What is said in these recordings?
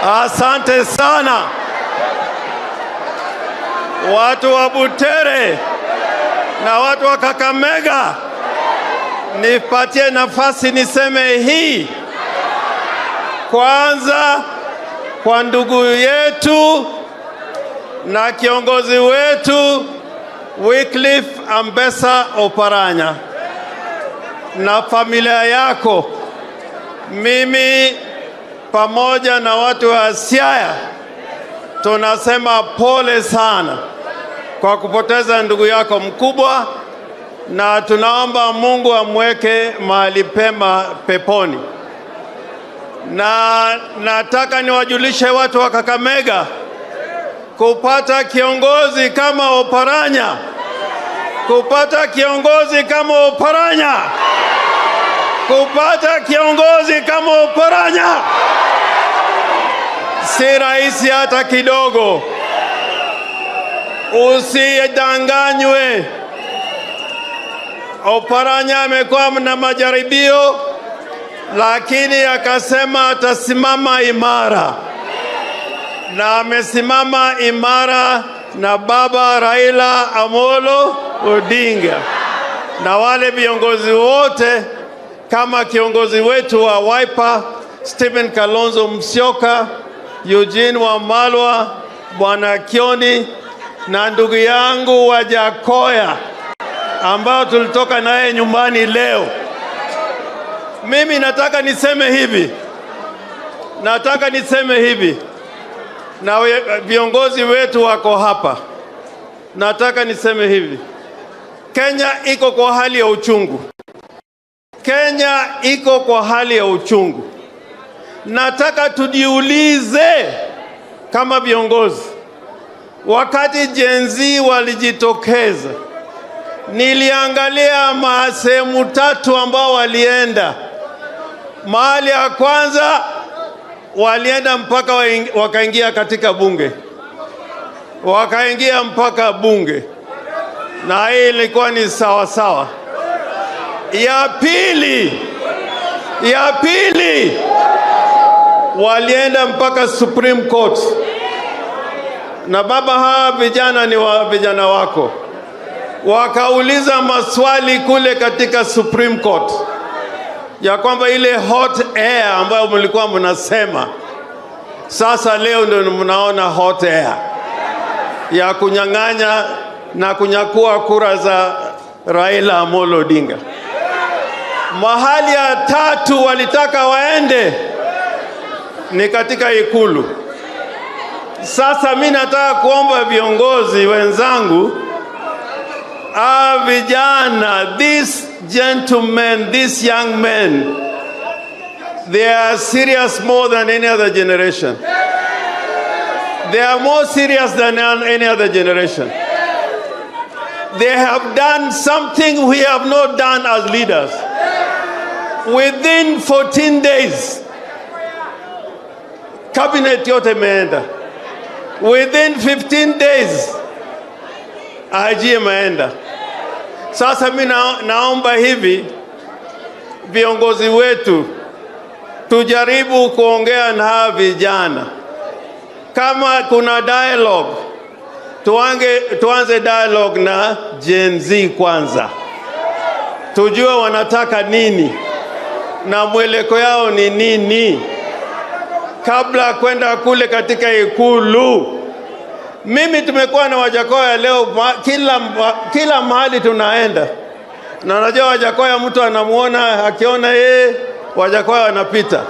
Asante sana watu wa Butere na watu wa Kakamega, nipatie nafasi niseme hii kwanza kwa ndugu yetu na kiongozi wetu Wycliffe Ambetsa Oparanya na familia yako. Mimi pamoja na watu wa Siaya tunasema pole sana kwa kupoteza ndugu yako mkubwa, na tunaomba Mungu amweke mahali pema peponi. Na nataka niwajulishe watu wa Kakamega, kupata kiongozi kama Oparanya, kupata kiongozi kama Oparanya, kupata kiongozi kama Oparanya si rahisi hata kidogo. Usidanganywe. Oparanya amekuwa na majaribio, lakini akasema atasimama imara, na amesimama imara na baba Raila Amolo Odinga na wale viongozi wote kama kiongozi wetu wa Wiper Stephen Kalonzo Musyoka, Eugene Wamalwa, Bwana Kioni na ndugu yangu Wajackoyah ambao tulitoka naye nyumbani leo. Mimi nataka niseme hivi, nataka niseme hivi, na viongozi wetu wako hapa. Nataka niseme hivi, Kenya iko kwa hali ya uchungu. Kenya iko kwa hali ya uchungu. Nataka tujiulize kama viongozi, wakati Gen Z walijitokeza, niliangalia sehemu tatu ambao walienda. Mahali ya kwanza walienda mpaka wakaingia katika bunge, wakaingia mpaka bunge, na hii ilikuwa ni sawa sawa. Ya pili walienda mpaka Supreme Court, na baba, hawa vijana ni wa vijana wako, wakauliza maswali kule katika Supreme Court ya kwamba ile hot air ambayo mlikuwa mnasema, sasa leo ndio mnaona hot air ya kunyang'anya na kunyakua kura za Raila Amolo Odinga. Mahali ya tatu walitaka waende ni katika Ikulu. Sasa mi nataka kuomba viongozi wenzangu, vijana, these gentlemen, these young men, they are serious more than any other generation. They are more serious than any other generation. They have done something we have not done as leaders. Within 14 days, cabinet yote imeenda. Within 15 days, IG imeenda. Sasa mi naomba hivi viongozi wetu tujaribu kuongea na hawa vijana. Kama kuna dialogue, tuanze dialogue na Gen Z kwanza, tujue wanataka nini na mwelekeo yao ni nini, kabla kwenda kule katika Ikulu. Mimi tumekuwa na Wajackoyah leo kila mahali tunaenda, na najua Wajackoyah mtu anamuona, akiona yeye Wajackoyah wanapita.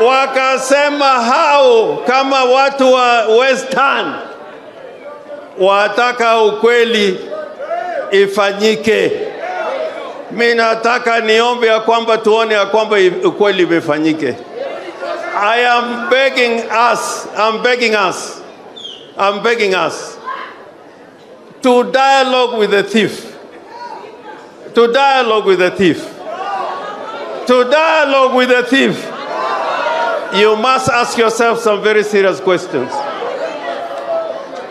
Wakasema hao kama watu wa Western wataka ukweli ifanyike. Mi nataka niombe ya kwamba tuone ya kwamba ukweli imefanyike. I am begging us, I'm begging us, I'm begging us to dialogue with the thief, to dialogue with the thief, to dialogue with the thief. You must ask yourself some very serious questions.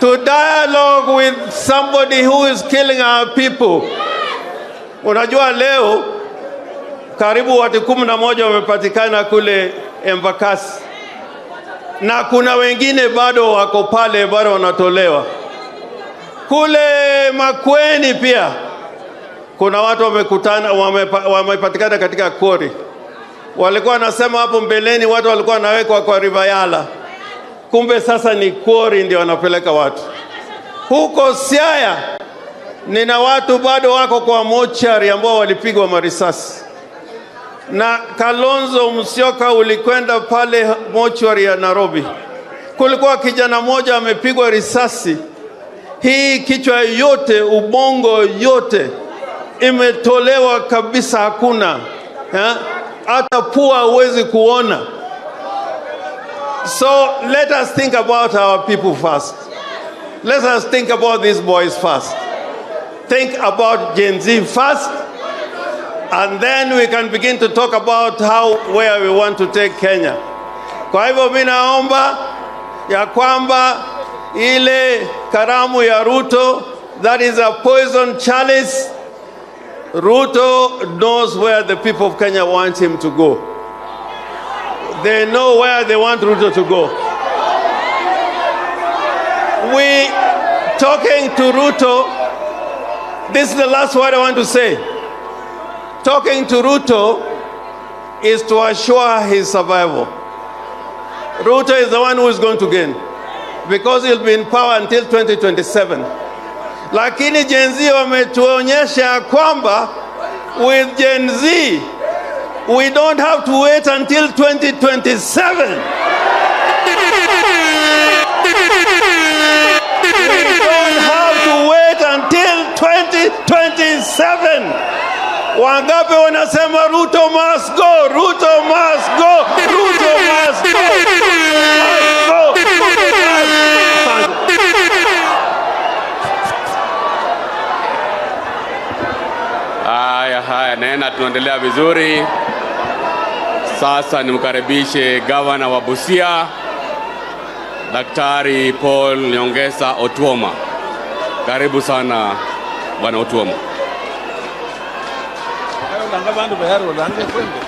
To dialogue with somebody who is killing our people. Unajua leo karibu watu 11 wamepatikana kule Embakasi. Na kuna wengine bado wako pale, bado wanatolewa. Kule Makueni pia kuna watu wamekutana, wamepatikana katika quarry. Walikuwa wanasema hapo mbeleni watu walikuwa wanawekwa kwa River Yala, kumbe sasa ni quarry ndio wanapeleka watu. Huko Siaya nina watu bado wako kwa mochari ambao walipigwa marisasi. Na Kalonzo Musyoka, ulikwenda pale mochari ya Nairobi, kulikuwa kijana mmoja amepigwa risasi, hii kichwa yote, ubongo yote imetolewa kabisa, hakuna, ha? Hata pua huwezi kuona. So let us think about our people first. Let us think about these boys first. Think about Gen Z first, and then we can begin to talk about how where we want to take Kenya. Kwa hivyo mimi naomba ya kwamba ile karamu ya Ruto, that is a poison chalice. Ruto knows where the people of Kenya want him to go. They know where they want Ruto to go. We talking to Ruto, this is the last word I want to say. Talking to Ruto is to assure his survival. Ruto is the one who is going to gain because he'll be in power until 2027. Lakini Gen Z wametuonyesha ya kwamba with Gen Z we don't have to wait until 2027. We don't have to wait until 2027. Wangapi wanasema Ruto must go, Ruto must go, Ruto must go, must go, Ruto must. Asante. Haya haya, naena tunaendelea vizuri. Sasa nimkaribishe gavana wa Busia, Daktari Paul Nyongesa Otuoma. Karibu sana, Bwana Otuoma. Langa bandu behar olange kwende.